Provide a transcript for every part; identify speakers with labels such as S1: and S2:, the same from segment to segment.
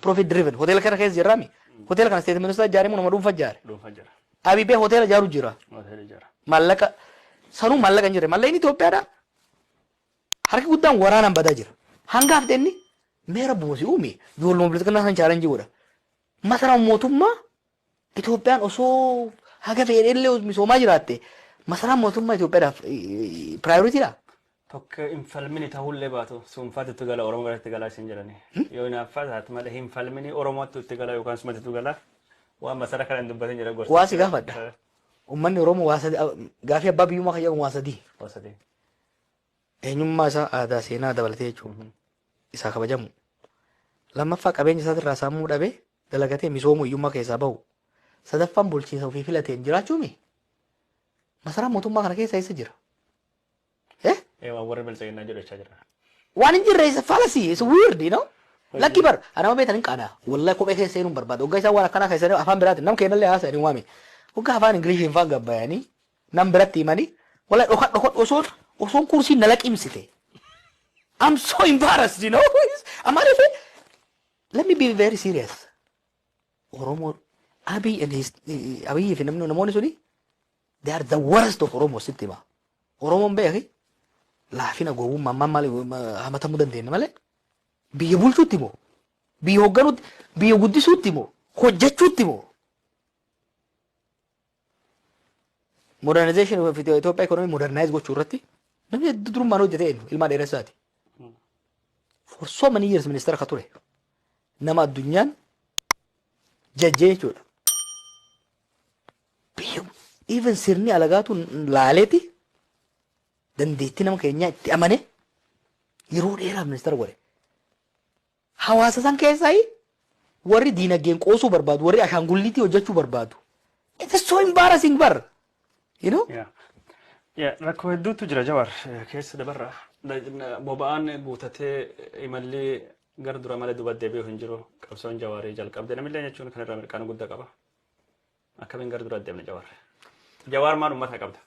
S1: Profit driven. Hoteela kana keessa jirraami. Hoteela kana state minister ijaaree moo nama dhuunfaa ijaare?
S2: Dhuunfaa jira.
S1: Abiy hoteela ijaaru jira.
S2: Hoteela ijaara.
S1: Maallaqa sanuu maallaqa hin jirre. Maallaqni Itoophiyaadha. Harki guddaan waraanaan badaa jira. Hangaaf inni mee rabbuma si uume, ijoolluma bilxiginnaa san challenge godha. Masaraan mootummaa Itoophiyaan osoo haga fedhe illee misoomaa jiraatte, masaraan mootummaa Itoophiyaadhaaf prioritydha.
S2: Tokko hin falmini ta'ullee baatu suunfaatti itti gala, Oromoo biratti galaa isin jedhani. Yoo hinaaffaa taate malee hin falmini, Oromootti itti gala yookaan sumatti itti gala. Waan masara kana hin dubbatin jedha gorsa.
S1: Waa si gaafadha. Uummanni Oromoo waa sadi, gaafii abbaa biyyummaa kan jedhamu waa sadii.
S2: Waa sadii.
S1: Eenyummaa isaa, aadaa, seenaa dabalatee jechuudha. Isaa kabajamu. Lammaffaa, qabeenya isaatirraa saamuu dhabee dalagatee misoomuu, hiyyummaa keessaa bahu. Sadaffaan, bulchiinsa ofii filateen jiraachuumi. Masaraan mootummaa kana keessa eessa jira? Eh?
S2: Ee, waan warri bilchaginaa jedhu jechaa jira.
S1: Waan hin jirre is a fallacy, it's weird. Lakki bar, anama beektan hin qaana. Wallahi kophee keessa seenuun barbaada. Hoggaa isaan waan akkanaa keessa afaan biraatiin nam kennallee haasa'anii waame. Hoggaa afaan Ingiliishiin faan gabbayanii nam biratti himanii, wallahi dhokadh dhokadh osoon kursiin na laqimsite. I'm so embarrassed. Amaaliif, let me be very serious. Oromoo Abiy and his Abiy fi namni namoonni suni, they are the worst of Oromoo sitti hima. Oromoon beeki laafina gowwummaa ammaan maal hamatamuu dandeenya malee, biyya bulchuutti moo, biyya hoogganuutti, biyya guddisuutti moo, hojjechuutti moo, modernization of Ethiopia economy modernize gochuu irratti namni hedduu durummaan hojjete eenyu? Ilmaa Dheeressaati. For so many years ministeera ka ture, nama addunyaan jajjee jechuudha. Biyya even sirni alagaatu laaleeti dandeettii nama keenyaa itti amane yeroo dheeraaf ministeera godhe. Hawaasa san keessaa warri diinagdeen qoosuu barbaadu, warri ashaangulliitii hojjechuu barbaadu. It is so embarrassing bar. You know?
S2: Yeah. Yeah, rakkoo hedduutu jira, Jawar, keessa dabarra. Boba'aan guutatee imalli gara dura malee duuba deebi'u hin jiru. Qabsoon Jawaarii jalqabde namillee jechuun kan irraa mirqaana guddaa qaba. Akkamiin gara dura deemne, Jawaar? Jawaar, maal uummata qabda?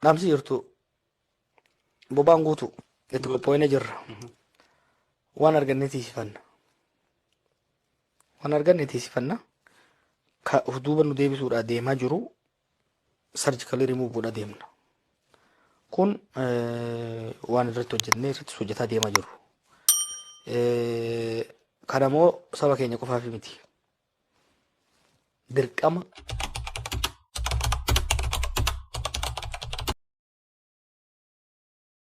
S1: Dhaamsi jirtu, boba'aan guutu itti qophoofnee jirra. Waan arganne tiisifanna. Waan arganne tiisifanna. Ka of duuba nu deebisuudhaa deemaa jiru surgically remove godhaa deemna. Kun waan irratti hojjennee irratti hojjetaa deemaa jiru. Kana immoo saba keenya qofaaf miti. Dirqama